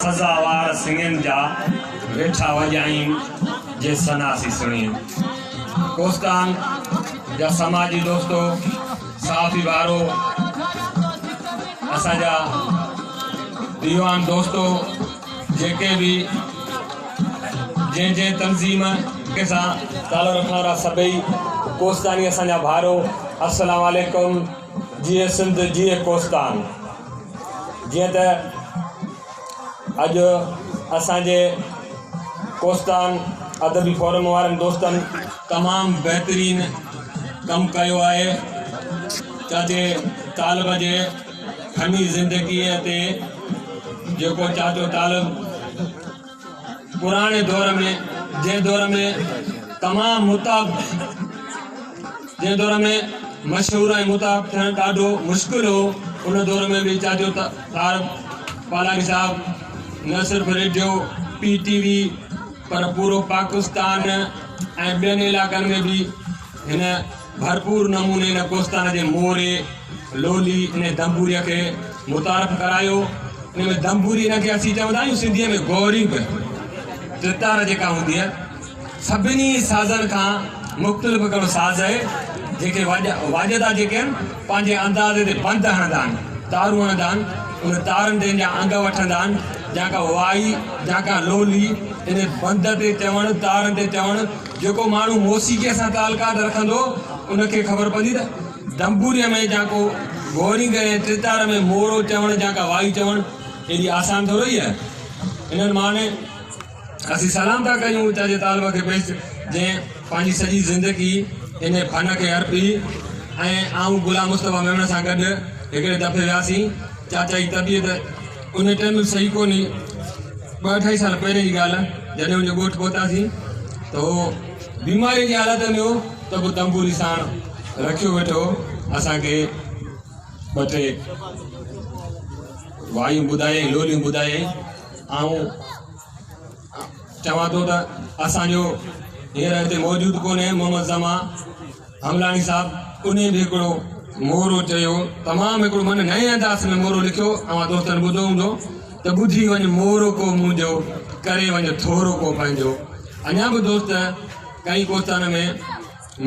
سزاوار سڱين جا ويٺا وڄائين جي سناسي سڻين. ڪوستان جا سماجي دوستو، صحافي ڀائرو، اسان جا ديوان دوستو، جيڪي به جنهن جنهن تنظيم سان تعلق رکڻ وارا سڀئي ڪوستاني اسان جا ڀائرو، السلام عليڪم، جيئي سنڌ جيئي ڪوستان. جيئن ته اڄ اسان جي ڪوستان ادبي فورم وارن دوستن تمام بهترين ڪم ڪيو آهي چاچي طالب جي فني زندگيء تي جيڪو چاچو طالب پراڻي دور ۾ جنهن دور ۾ تمام متعب جنهن دور ۾ مشهور ۽ متعب ٿيڻ ڏاڍو مشڪل هو ان دور ۾ به چاچو طارق پالاري صاحب نه صرف ريڊيو پي ٽي وي پر پورو پاڪستان ۽ ٻين علائقن ۾ به هن ڀرپور نموني ان ڪوستان جي موري، لولي ۽ دنبوري کي متعارف ڪرايو. ان ۾ دنبوري ان کي اسين چوندا آهيون سنڌيء ۾ گوري به ٽتار جيڪا هوندي آهي سڀني سازن کان مختلف هڪڙو ساز آهي جنهن کي واڄندا جيڪي آهن پنهنجي انداز تي بند هڻندا آهن تارون هڻندا آهن ان تارن تي ان جا انگ وٺندا آهن جا ڪا وائي جا ڪا لولي ان بند تي چوڻ تارن تي چوڻ جيڪو ماڻهو موسيقيء سان تعلقات رکندو ان کي خبر پوندي ته دنبوريء ۾ جا ڪو گورينگ ۽ ٽيتار ۾ مورو چوڻ جا ڪا وائي چوڻ ايڏي آسان ٿورو ئي آهي. انهن معني اسين سلام ٿا ڪريون چاچي طالب کي پيش جنهن پنهنجي سڄي زندگي ان فن کي ارپي ۽ آئون غلام مصطفيٰ ميمڻ سان گڏ هڪڙي دفعي وياسين چاچا جي طبيعت ان ٽائيم به صحيح ڪونهي ٻه اڍائي سال پهرين جي ڳالهه آهي جڏهن ان جي ڳوٺ پهتاسين ته هو بيماري جي حالت ۾ هو ته به تنبوري ساڻ رکيو ويٺو هو اسانکي ٻه ٽي وايون ٻڌايائين لوليون ٻڌايائين آئون چوان ٿو ته اسانجو هينئر هتي موجود ڪونهي محمد زمان حملاڻي صاحب انهي به هڪڙو مورو چيو تمام هڪڙو من نئين انداز ۾ مورو لکيو اوهان دوستن ٻڌو هوندو ته ٻڌي وڃ مورو ڪو منهنجو ڪري وڃ ٿورو ڪو پنهنجو اڃا به دوست ڪئين ڪوستان ۾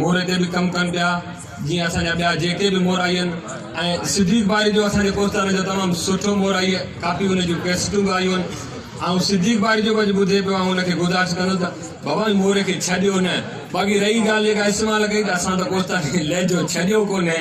موري تي به ڪم ڪن پيا جيئن اسان جا ٻيا جيڪي به مورائي آهن ۽ صديق باري جو اسان جي ڪوستان جو تمام سٺو مورائي ڪافي ان جون ڪيسٽون به آيون آهن آئون صديق باري جو به اڄ ٻڌي پيو آئون ان کي گذارش ڪندس ته بابا موري کي ڇڏيو نه باقي رهي ڳالهه جيڪا استعمال ڪئي ته اسان ته ڪوستاني لهجو ڇڏيو ڪونهي.